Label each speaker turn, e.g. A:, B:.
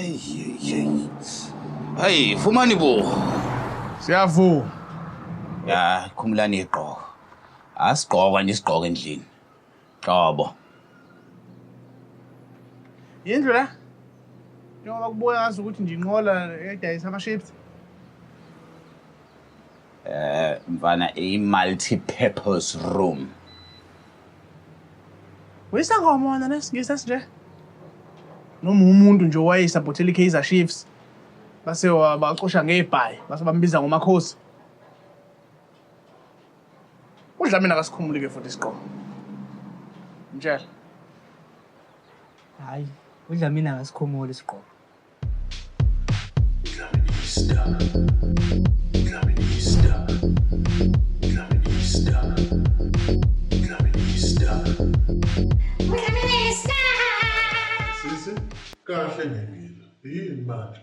A: Hey hey hey. Hey, fumani bo.
B: Siyavuma.
A: Ya, khumulani igqoko. Asigqoka nje isigqoko endlini. Qobo.
B: Yindlu la. Njengoba kubuka ngazi ukuthi nje inqola edayisa ama-ships.
A: Eh, mfana i multi-purpose room.
B: Uyisangoma wena nesingisi esinje. Noma umuntu nje owayesapotela i-Kaizer Chiefs. Base wabacosha ngebhayi, base bambiza ngomakhosi. UDlamini akasikhumuli ke futhi isigqoko. Mtshela.
C: Hayi, uDlamini akasikhumuli isigqoko.
D: Dlaminista. Dlaminista. Dlaminista. Dlaminista.
E: Sisi, kahle ngengile. Yini manje?